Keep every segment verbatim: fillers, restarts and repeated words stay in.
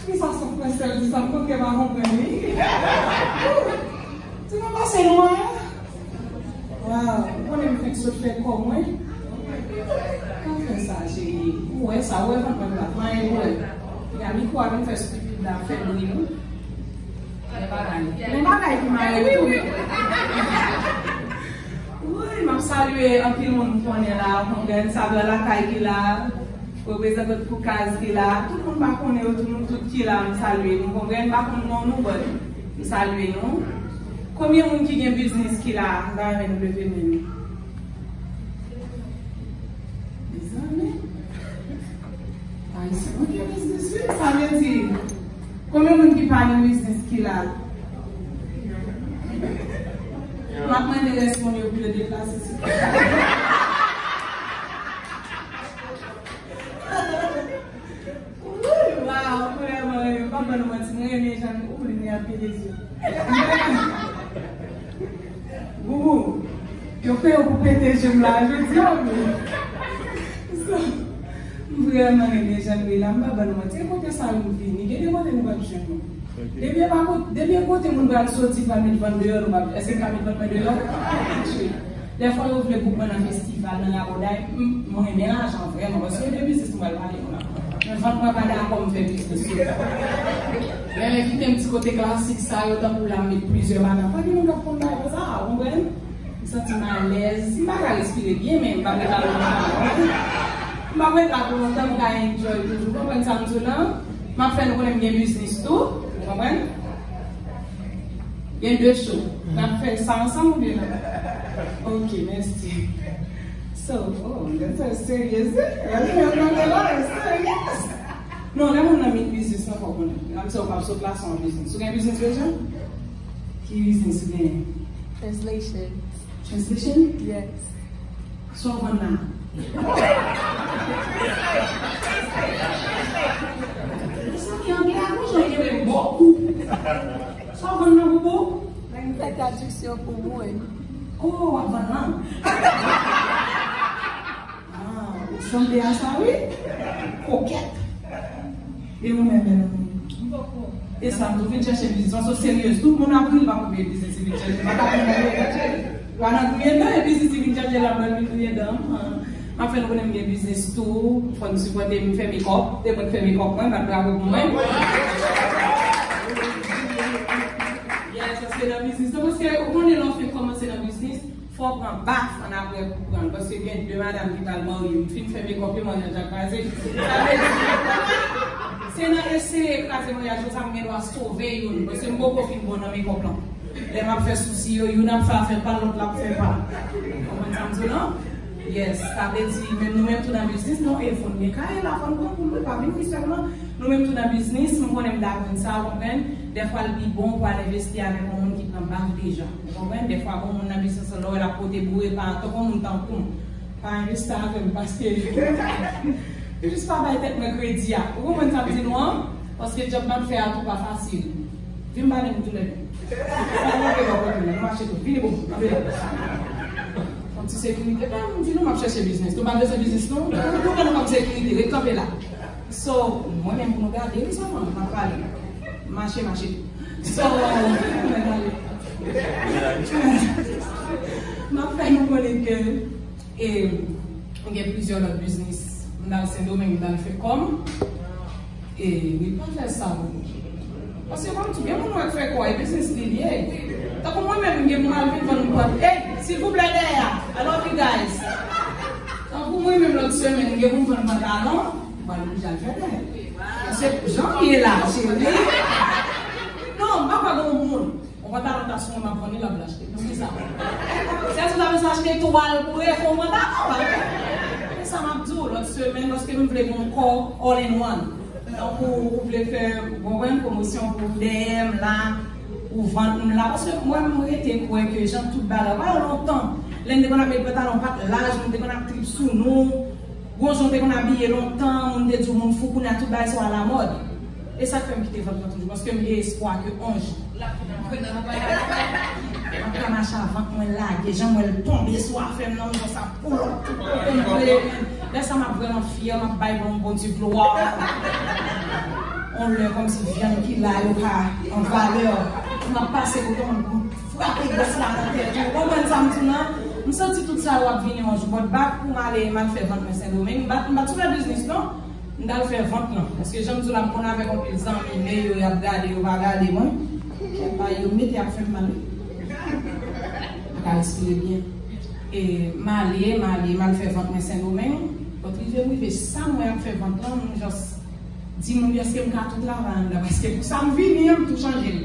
Kisa sa fransè di sa, m konn kè pa konprann li. Ti mwen pase nou an. Waw, ou konnen m fèk sot fè kò mwen. Kan fè sa, cheri. Ou wè sa, ou wè vant mwen plat. Mwen, ou wè. Ya, mikwo a vin fè stupid la, fè bri, wi. Men bagay. Men bagay ki mare wi, wi. Wi, m ap salye anpil moun m konnen la, konprann, sa blan lakay ki la, reprezantant pou kaz ki la, tout moun pa konnen yo, tout moun tout ki la, m salye nou, konprann, m pa konn non nou, but m salye nou. Konbyen moun ki gen biznis ki la, m ta renmen nou leve men nou. Mezanmi. Ayisyen, mwen gen biznis, wi. Sa vle di, konbyen moun ki pa gen biznis ki la? M ap mande rès moun yo pou yo deplase, silvouplè. Wi, waw, vrèman, m p ap ban nou manti, mwen renmen jan ou vin ap pete je. Boubou, yo fè yo pou pete je m la, jodi a, wi. So, m vrèman renmen jan nou ye la, m pa ban nou manti. E kote sa yo vini, gen de kote nou p ap jwenn nou. Depi e pa kot-, depi e kote moun pral soti, pral met vant deyò, nou p ap, èske m ka met vant mwen deyò? Dèfwa yo vle bouk mwen nan festival, nan rabòday, m, mwen renmen lajan vrèman, paske e de biznis nou pral pale nou la. Men vant mwen pa dakò m fè biznis yo. Lè yo envite m ti kote klasik sa yo, tankou la m met plizyè madanm. Pa gen moun k ap konn bagay konsa, ou konprann? M santi m alèz. M pa ka respire byen, men m p ap ret la pou lontan. M p ap ret la pou lontan, m ka enjoy toujou. Ou konprann sa m di w lan? M ap fè nou konnen m gen biznis tou. Ou konprann? Gen de cho. N ap fè sa ansanm oubyen non? Ok, mèsi. So, oh, that's a serious. Serious. Non, lè moun nan mit biznis lan, fò w konnen. Lè m di w p ap sot la, se yon biznis. Ou gen biznis deja? Ki biznis ou genyen? Translation. Translation? Yes. Sa w vann la? Sa ki anglè a, wi, jan gen bokou. Sa w vann nan boubou? Mwen fè tradiksyon pou moun. Oh, w ap vann lan? Ah, ou sanble a sa, wi. Kokèt. E ou menm, Melanie? E sa, nou vin chèche biznis. Fason seryez. Tout moun ap ri, l pa konn gen biznis, li vin chèche. Pa ta konn gen chèche. Pa nan griyen dan, e biznis, li vin chèche la, mwen vin griyen dan. M ap fè nou konnen m gen biznis tou. Fò n sipòte m, fè mekòp. Se mwen k fè mekòp mwen, bat bravo pou mwen. Yes, paske nan biznis, paske ou konnen lè w fin kòmanse nan biznis, fò w pran baf annapre pou pran l, paske gen de madanm ki pral marye, m fin fè mekòp yo, maryaj la kraze. Sa vle di, se nan eseye kraze maryaj konsa m gen dwa sove youn, paske m poko fin bon nan mekòp lan. Lè m ap fè sousi yo, youn ap fè afè pa l, lòt la ap fè pa l. Konprann sa m di w lan? Yes, sa vle di, menm nou menm tou nan biznis, non, e fò n gen kaye la, fò n pran koul, wi, pa vin ri sèlman. Nou menm tou nan biznis, m konnen m dakò sa, ou konprann? Dèfwa l pi bon pou al envesti avèk yon moun ki pran baf deja. Ou konprann? Dèfwa gon moun nan biznis lan, lè w wè l ap pote boure pa tankou yon moun tankou m. Pa envesti avè m, paske jis pa bay tèt mwen kredi a. Ou konprann sa m di nou an? Paske djòb m ap fè a tou pa fasil. Vin pale m toulède. Sa nou te bò kote m, nou mache tou. Vini bò, kanpe la. Yon ti sekirite, men m di nou m ap chèche biznis. Nou pa bezwen biznis non. Pou nou pa sekirite, ret kanpe la. So, mwen menm pou nou gade, wi, sèlman, m ap pale. Mache, mache. So, mwen gade. M ap fè nou konnen ke, e, m gen plizyè lòt biznis. M t al Sendomeng, m t al fè kò m. E, wi, pa fè sa, non. Paske kòm tou, gen moun wè k fè kò, e biznis li l ye. Tankou mwen menm, m gen pou m al vin vann pant. Ey, silvouplè, dèyè a. I love you guys. Tankou mwen menm, lòt semèn, m gen pou m vann pantalon. Mwen oblije al fè dèyè. Se jan m ye la, cheri. Non, m pa kwè gen yon moun. Yon pantalon ta sou mwen, m ap vann li, l ap vle achte. Poukisa? Se si w ta bezwen achte twal pou refè yon pantalon, pa vre? Se sa m ap di w, lòt semèn, paske nou vle gen yon kò all in one. Donk, ou, ou vle fè, ou konprann, pwomosyon pou dèyè m la, pou vant m la. Paske mwen, m rete kwè ke jan tout bagay, pa lontan, lè n te konn ap met pantalon pa t laj, nou te konn ap trip sou nou. Gon jan w te konn abiye lontan, moun te di w moun fou, kounye a tout bagay se alamòd. E sa k fè m kite vant lan toujou, paske m gen espwa ke on jou, m ap ka mache a vant mwen lage, jan m wè l tonbe sou afè m nan, m konsa, pou lòt, tout kote m vle, Lè sa m ap vrèman fyè, m ap bay bon Bondye glwa. On lè kòmsi vyann ki la yo pa an valè. M ap pase kote moun pou m frape gras la nan tèt yo. Ou konprann sa m di w lan? M santi tout sa yo ap vini yon jou. But back pou m ale, m al fè vant mwen Sendomeng. M pa t, m pa t sou fè biznis non. M t al fè vant lan. Paske jan m di w la, m konn avèk anpil zanmi, men yo, y ap gade, yo pa gade mwen. Kèt pa yo mete ap fè m mal. M pa ka respire byen. E m ale, m ale, m al fè vant mwen Sendomeng. But rive m rive, sa m wè y ap fè vant lan, m just di moun yo, èske m ka tou travay anndan? Paske pou sa m vini an, m tou chanje l.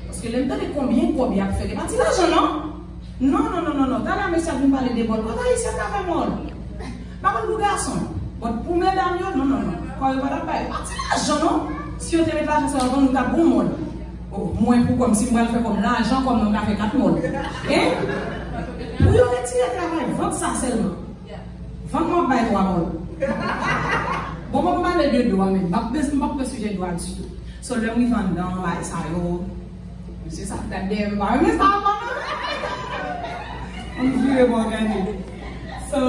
Paske lè m tande konbyen kòb y ap fè, e pa ti lajan non. Non, non, non, non, non. Talè mesye ap vin pale de mòl. Kot Ayisyen ka fè mòl? Pa konn pou gason. But pou medam yo, non, non, non. Kò yo pa t ap bay. Pa ti lajan non. Si yo te met lajan sa yo, nou t ap gon mòl. Oh, mwen pou kòm, si m pral fè kòm lajan, kòm mwen ka fè kat mòl. Hein? Pou yo retire travay vant sa sèlman. Vant mwen ap bay twa mòl. Bon, mwen pale de dwa, men m p ap, m p ap pran sijè dwa ditou. So, lè m rive anndan, bagay sa yo, mesye sa ap gade dèyè m, pa renmen sa ankò non. Ann vire bò gade. So,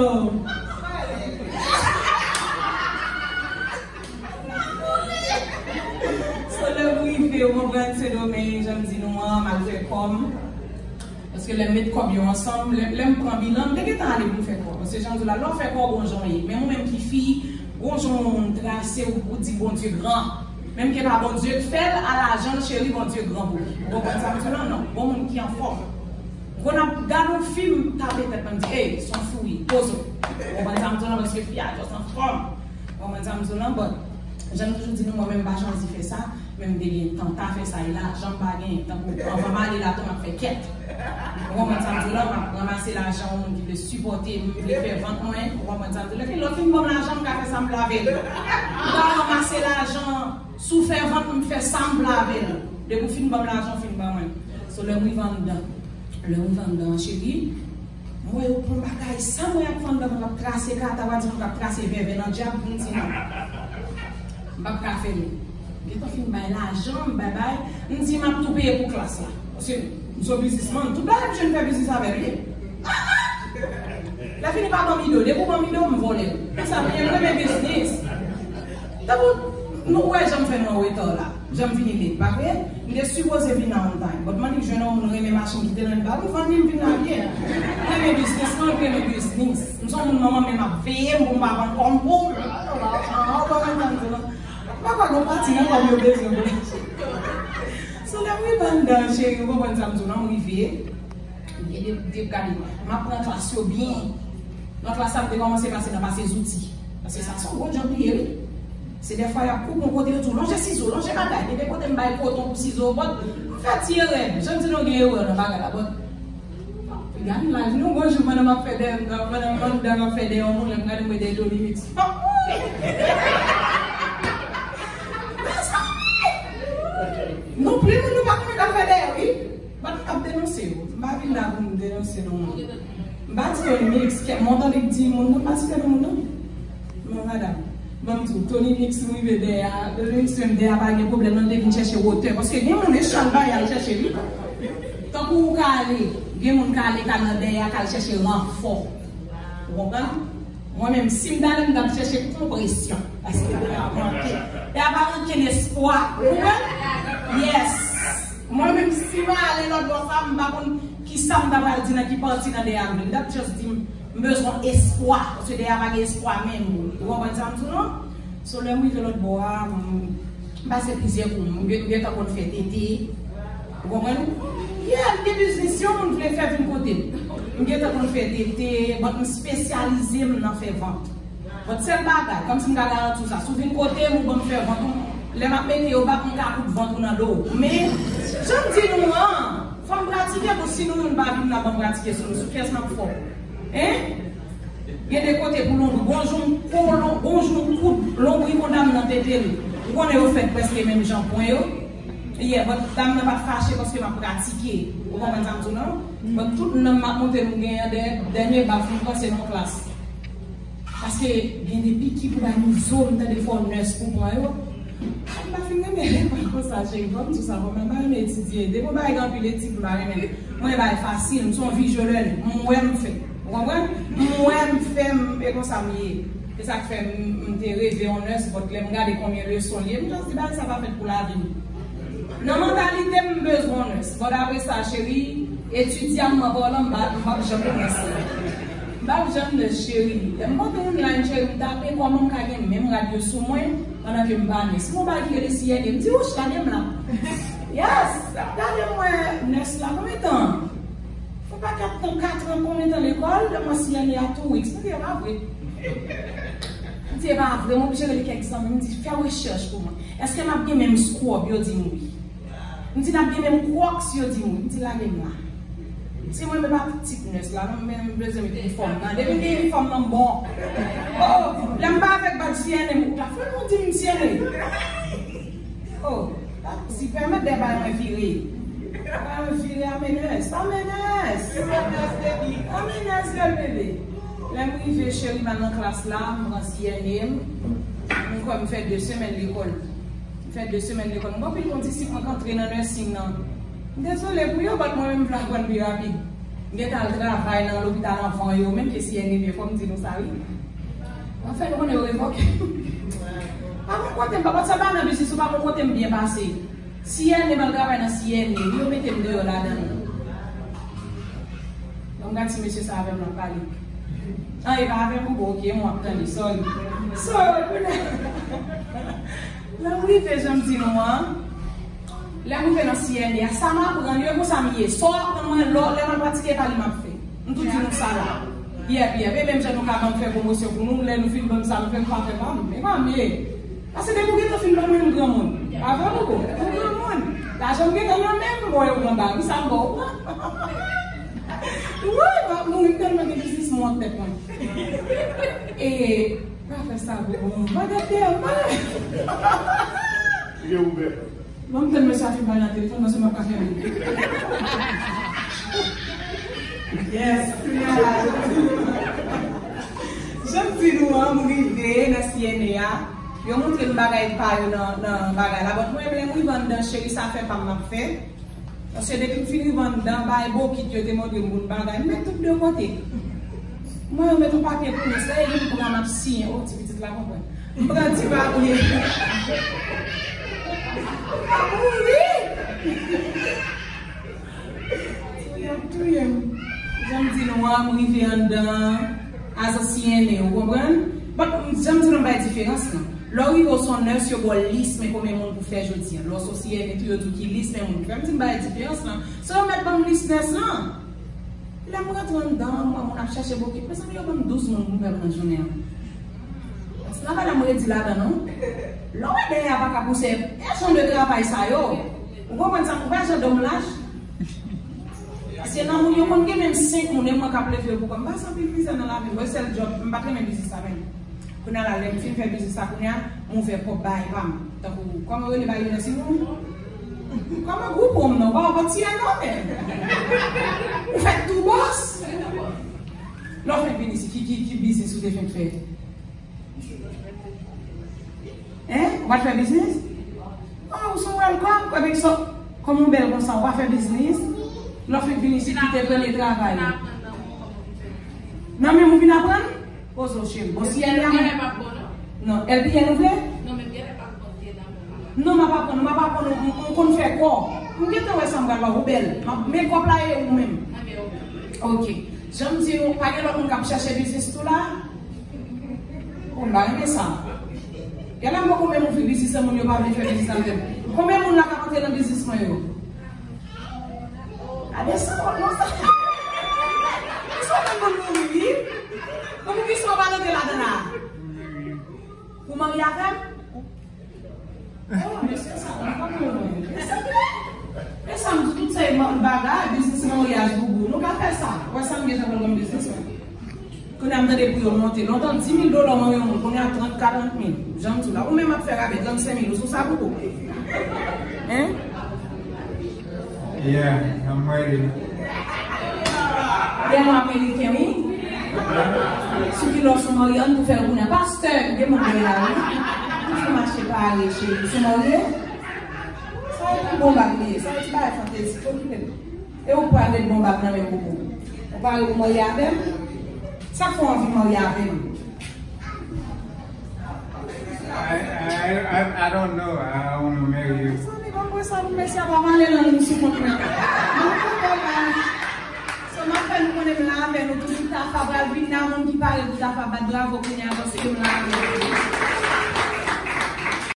so, lè m rive, ou konprann, Sendomeng, jan m di nou an, m al fè kò m. Paske lè m met kòb yo ansanm, lè, lè m pran bilan, m te gentan ale pou m fè kò. Paske jan m di w la, lè w fè kò w gon jan w ye. Men ou menm ki fi, gon jan yon moun trase w pou di Bondye gran. Menm ke pa Bondye k fè l, a lajan l, cheri, Bondye gran pou li. Ou konprann sa m di w lan? Non. Gon moun ki anfòm. Gon ap gade yon fim, tape tèt mwen, m di, ey, se yon souri, poze w. Ou konprann sa m di w lan? Paske fi a just anfòm. Ou konprann sa m di w lan? But, jan m toujou di nou, mwen menm m pa chwazi fè sa. Men m te gen tan ta fè sa, e lajan m pa genyen. Tankou anvan m ale la tou, m ap fè kèt. Ou konprann sa m di w la, m ap ranmase lajan yon moun ki vle sipòte m, vle fè vant mwen. Ou konprann sa m di w la, epi lè w fin ban m lajan, m ka fè sa m vle avè l. M ka ranmase lajan, si w fè vant, m fè sa m vle avè l. Depi w fin ban m lajan, w fin ban mwen. So, lè m rive anndan, lè m rive anndan, cheri, m wè yo pran bagay, sa mwen ap fè anndan, mwen ap trase kata, w a di mwen k ap trase vèvè nan djab, m di non. M p ap ka fè l. Gentan fin bay lajan, m bay bay, m di m ap tou peye pou klas la. Paske m se yon biznismann, tout bagay m jwenn fè biznis avè l, wi. Ah, ah! Lè fini pa ban m ido, depi w ban m ido, m vòlè l. Konsa m ye, m renmen biznis. Tankou nou wè jan m fè nan reta la. Jan m vini late, pa vre? M te sipoze vin on time. But m annik jwenn yon moun renmen machin ki te nan li, pa pou vann li, m vin la byen. M renmen biznis, mwen renmen biznis. M se yon moun manman m menm ap veye m pou m pa vann kò m pou. Ou konprann sa m di w lan? M pa kwè gon pati nan kò m yo bezwen pou lajan. So lè m rive anndan, cheri, ou konprann sa m di w lan, m rive. Gen de, de gade, m ap pran klas yo byen. Nan klas sa, m te kòmanse pase nan pase zouti. Paske sa se yon gwo djòb li ye, wi. Se dèfwa y ap koupe yon kote, yo di w lonje sizo, lonje bagay. Gen de kote m bay koton pou sizo, but m fè ti erè. Jan m di nou gen erè nan bagay la, but gade laj nou, gon jou pandan m ap fè dèyè, pandan m anndan m ap fè dèyè yon moun, lè m gade m wè dèyè Tony Mix. M ap mouri! Mezanmi! Non, plen moun nou pa konnen k ap fè dèyè, wi. But m p ap denonse yo. M pa vin la pou m denonse non moun. M pa di Tony Mix, kèk montan li di moun, non, m pa site non moun, non. Non, madanm. Ban m di w, Tony Mix rive dèyè a, Tony Mix menm dèyè a pa gen pwoblèm, non, li te vin chèche wotè. Paske gen moun, e chal bay al chèche li. Tankou ou ka ale, gen moun ka ale, ka nan dèyè a, ka al chèche ranfò. Ou konprann? Mwen menm, si m t ale, m t ap chèche konpresyon. Paske dèyè a manke. Dèyè a pa gen okenn espwa. Ou konprann? Yes. Mwen menm, si m ale lòt bò sa, m pa konn kisa m ta pral di nan ki pati nan dèyè a m vle. M t ap just di m, m bezwen espwa. Paske dèyè a pa gen espwa menm. Ou konprann sa m di w lan? So, lè m rive lòt bò a, m, m pase plizyè kou. M gen, m gentan konn fè tete. Ou konprann? Yeah, m gen biznis, yon moun vle fè vin kote m. M gentan konn fè tete, but m espesyalize m nan fè vant. But sèl bagay, kòmsi m ka garanti w sa, si w vin kote m, ou ban m fè vant ou, lè m ap mete yo bak, m ka koud vant ou nan do w. Men, jan m di nou an, fò m pratike pou si nou youn pa vin la ban m pratike sou nou, sou kiyès m ap fò? Hein? Gen de kote pou lonbri, gon jou m kolon, gon jou m koud lonbri yon dam nan tete l. Ou konnen yo fèt prèske menm jan pwen yo. Yeah, but dam nan pa t fache paske m ap pratike. Ou konprann sa m di w lan? But tout nanm m ap monte m genyen dèyè, dènye baf m pran se nan klas. Paske gen de piki pou bay mizo, m tande fò nès pou pran yo. M pa fin renmen lekòl konsa, cheri, fò m di w sa, bon, mwen pa renmen etidye. Depi yon bagay gen anpil etid, m pa renmen l. Mwen bay fasil, m se yon vijye lène, m wè m fè. Ou konprann? M wè m fè m, e konsa m ye. E sa k fè m, m te reve yon nurse, but lè m gade konbyen leson l ye, m just di, bagay sa pa fèt pou lavi m. Nan mantalite m, m bezwen yon nurse. But apre sa, cheri, etidyaman palan, m pa, m p ap janm yon nurse. M p ap janm nurse, cheri. Lè m pote yon line, cheri, m tape kòman m ka gen menm rad yo sou mwen, pandan ke m pa nurse. M wè yon bagay ki rele C N A, m di, wouch, gade m la. Yes, gade m wè nurse la, konbyen tan? Fè pa kat tan, kat an, konbyen tan lekòl, lè mwen siyen li a two weeks. M di, e pa vre. M di, e pa vre, m oblije rele kèk zanmi, m di, fè rechèch pou mwen. Èske n ap gen menm squab? Yo di m wi. M di, n ap gen menm Crocs? Yo di m wi. M di, lage m la. Se mwen menm ak ti nurse la, non, men m bezwen met inifòm nan. Depi m gen inifòm nan, m bon. Oh, lè m pa avèk badge C N A, m, la fè nou di m C N A. Oh, si pèmèt dè bay mwen vire. Bay mwen vire, amenès, amenès. Amenès, baby. Amenès, bèl bebe. Lè m rive, cheri, m al nan klas la, m pran C N A m. M kwè m fè de semèn lekòl. M fè de semèn lekòl. M gen anpil kondisip mwen k antre nan nursing nan. M dezole pou yo, but mwen menm m vle aprann pi rapid. M gentan al travay nan lopital anvan yo, menm ke C N A m ye, fò m di nou sa, wi. Anfen, nou konnen yo revoke m. Pa gon kote m, pa, sa pa nan biznis, ou pa gon kote m byen pase. C N A, m al travay nan C N A, yo mete m deyò ladan l. Bon, m gad si mesye sa avè m nan pale. An, e pa avè m, bon, ok, mwen ap tande, sorry. Sorry, kounye a. Lè m rive, jan m di nou an, lè m rive nan C N A a, sa m aprann yo, e konsa m ye. Sa w aprann mwen, lè, lè m al pratike, e pa li m ap fè. M tou di nou sa la. Yèp, yèp. E menm jan nou ka ban m fè pwomosyon pou nou, lè nou fin ban m sa nou fè, m pa fè pa m. E pa m ye. Paske depi w gentan fin ban mwen, m granmoun. Pa vre, Bobo? M granmoun. Lajan m gentan nan men m, bon, yo pran ba wi, sa m ba w. Woy, m ap mouri, m tèlman gen biznis, m wont tèt mwen. E, pa fè sa, Bobo. Pa gade, pa. Li gen ouvè. Bon, m tann mesye a fin pale nan telefòn, paske m ap ka fèmen. Yes, yeah. Jan m di nou an, m rive nan C N A a. Yo montre m bagay pa yo nan, nan bagay la. But mwen, lè m rive anndan, cheri, sa fè pa m m ap fè. Paske depi m fin rive anndan, bagay bokit yo te montre m bon bagay. M met tout de kote. Mwen, yo met yon papye pou mwen, se li m pran, m ap siyen. Oh, ti pitit la konprann. M pran ti papye. M ap mouri. Touye m, touye m. Jan m di nou an, m rive anndan, as a C N A, ou konprann? But, jan m di nou, m bay diferans lan. Lè w rive w se yon nurse, yo ba w lis, men konbyen moun pou fè jodi a. Lè w se yon C N A tou, yo di w ki lis, men moun pou fè. M di m bay diferans lan. So yo mèt ban m lis nurse lan. Lè m rantre anndan, m wè moun ap chache bokit. Mezanmi, yo ban m douz moun pou m fè nan jounen an. Travay la m redi ladan non. Lè w wè dèyè a pa ka pouse, e jan de travay sa yo. Ou konprann sa, ou pa jan dòm laj. Paske nan moun yo konn gen menm senk moun, e mwen k ap leve yo pou kò m. M pase anpil mizè nan lavi m. Mwen sèl djòb, m pa t renmen biznis sa menm. Kounye a la, lè m fin fè biznis sa, kounye a, m ouvè pwòp bagay pa m. Tankou, kòman yo rele bagay yo nan Sinoun? Kòman gwoup ou m nan? Ou pa, ou pa ti non, men. Ou fè tou bòs. Lè w fenk vin isit, ki, ki, ki biznis ou te fenk fè? Hein? Ou pa t fè biznis? Oh, ou se welcome. Epi so, kòman ou bèl konsa, ou pa fè biznis? Lè w fenk vin isit, kite premye travay. Nan menm ou vin aprann? Poze w cheri. Bon, si L P N ou vle? Non, L P N ou vle? Non, men gen lè pa konte nan mwen. Non, m ap aprann, m ap aprann, m, m konn fè kò. M gentan wè sa m pral ba w, ou bèl. M ap, men kòb la e ou menm. Ok. Jan m di nou, pa gen lòt moun k ap chèche biznis tou la? Bon, m pa renmen sa. Gen lè m poko menm ouvri biznis, moun yo pa vle fè biznis avè m. Konbyen moun la k ap antre nan biznis mwen yo? Gade sa, non, sa. Ki sa w konn mouri, wi? Konn ki sa w pa note ladan la? Ou marye avè m? Oh, mesye sa, m pa konn mwen. E sa m di, tout sa e bagay, biznis maryaj, boubou. Nou ka fè sa. Wè sa m gentan pran kòm biznis mwen. Kounye a m tande pri yo monte. Lontan, dis mil dola w marye yon moun, kounye a trant, karant mil. Jan m di w la, ou menm ap fè rabè, trannsenk mil, ou sou sa boubou? Hein? Yeah, I'm ready. Gen yon Ameriken, wi. Sou ki lòs ou marye, ann pou fè l kounye a. Pastè, gen moun dèyè la, wi. Toujou mache pare, cheri. Sou marye? Sa e yon bon bag li ye. Sa e ti bagay fantezi. Fò kite l. E ou pral met bon bag nan men boubou. Ou pare pou marye avè m? Sa fè w anvi marye avè m? I, I, I, I don't know. I don't want to marry you. Mezanmi, ban mwen sa pou mesye a pa male nan nou sou kont mwen. Ban mwen kòb la. So, m ap fè nou konnen m la avè nou toujou. Tafa pral vin nan moun ki pare pou Tafa bat bravo kounye a paske m la avè nou.